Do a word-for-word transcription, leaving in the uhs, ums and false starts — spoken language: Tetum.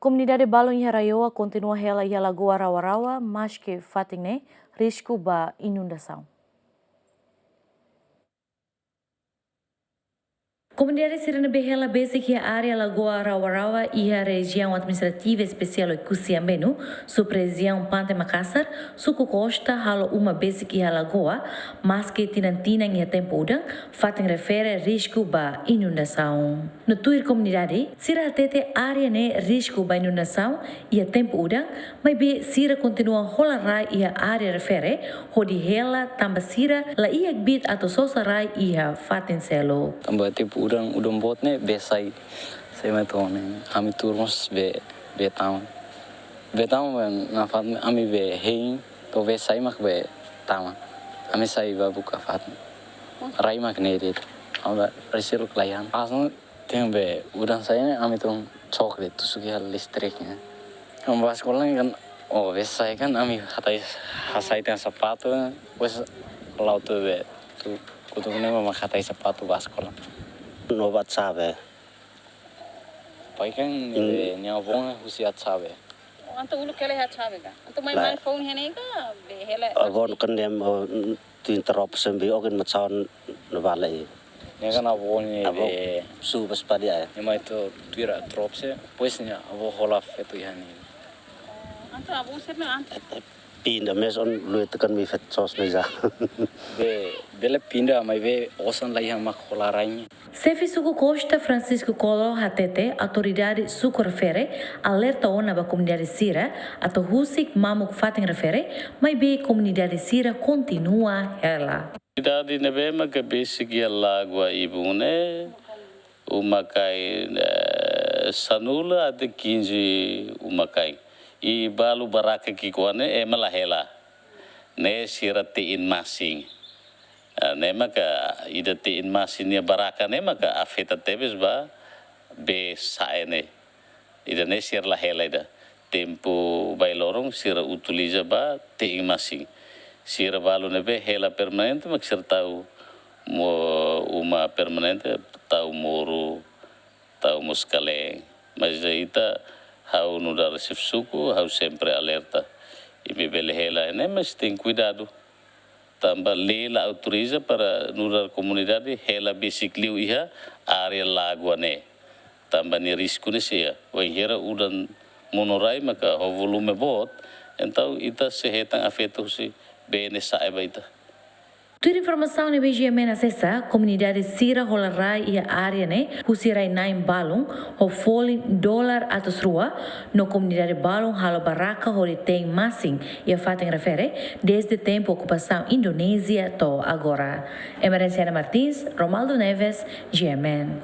Komunidade balun iha RAEOA kontinua hela iha Lagoa Rawa-Rawa, maske fatin ne'e risku ba inundasaun. Komunidade sira ne'ebé hela besik iha área Lagoa Rawa-Rawa iha Rejiaun Administrativa Espesiál Oekusi Ambenu, Sub-Rejiaun Pante Makasar, Suku Costa, halo uma besik iha lagoa, maske tinan-tinan iha tempu udan, fatin refere risku ba inundasaun. No tuir komunidade, sira hatete área ne'e risku ba inundasaun iha tempu udan, maibé sira kontinua hola rai iha área refere, hodi hela tanba sira la iha kbiit atu sosa rai iha fatin seluk. Tanba tempu udan, udan boot ne'e bee sai, sai mai to'o ne'e. Ami tuur mós bee, bee tama. Bee tama, nafatin ami bee hein, to'o bee sai mak bee tama. Ami sai bá buka fatin. Rai mak ne'e de'it. Ami bá rai seluk laiha. Asan, tenke bee udan sai ne'e ami tun cok de'it, tusuk iha listrik ne'e. Ami bá eskola ne'e kan, oh, bee sai kan ami hatais, hasai tiha sapatu, depois la'o to'o bee, to'o kotuk ne'e mak hatais sapatu bá eskola. No bá Atsabe. Pai kan, hmm, eh, nia avó husi Atsabe. Oh, entaun uluk hela iha Atsabe ka? Entaun mai, lae, mai foun iha ne'e ka, bee hela? Avó kan dem, oh, tin terop sembi okin macaun no bale. Nia kan avó ne'e, avó bee su bas padi ai. Nia mai to'o tuir terop se, depois nia avó hola feto iha ne'e. Oh, entaun avó sira-ne'e entaun pinda, mais ou menos, tekan mai feto sos mais já. Bee, bele pinda, maibé osan laiha mak hola rai. Xefe Suku Costa, Francisco Colo, hatete autoridade suku refere alerta ona ba komunidade sira atu husik mamuk fatin refere, maibé komunidade sira kontinua hela. Komunidade ne'ebé maka besik iha lagoa ibun ne'e, uma-kain, eh, sanulu até quinze uma-kain. I balu barraka ki'ikoan ne'e ema la hela. Ne'e sira te'in masin. Ah, ne'e maka ida te'in masin nia barraka ne'e maka afeta tebes ba bee sa'e ne'e. Ida-ne'e sira la hela ida. Tempu bailoron sira utiliza ba te'in masin. Sira balu ne'ebé hela permanente mak sira tau mo uma permanente, tau moru, tau mós kalen. Mas ita, ha'u nu'udar xefe suku, ha'u sempre alerta. Imi bele hela ne'e, mas tenke kuidadu. Tanba lei la autoriza para nu'udar komunidade hela besik liu iha área lagoa ne'e. Tanba nia risku ne'e sei iha. Wainhira udan monu rai maka ho volume boot, entaun ita sei hetan afeta husi bee ne'e sa'e ba ita. Tuir informasaun ne'ebé GMN asesa, komunidade sira hola rai iha área ne'e husi rai-na'in balun, ho folin dolar atus rua, no komunidade balun halo barraka hodi te'in masin iha fatin refere, desde tempu okupasaun Indonézia to'o agora. Emerenciana Martins, Romaldo Neves, GMN.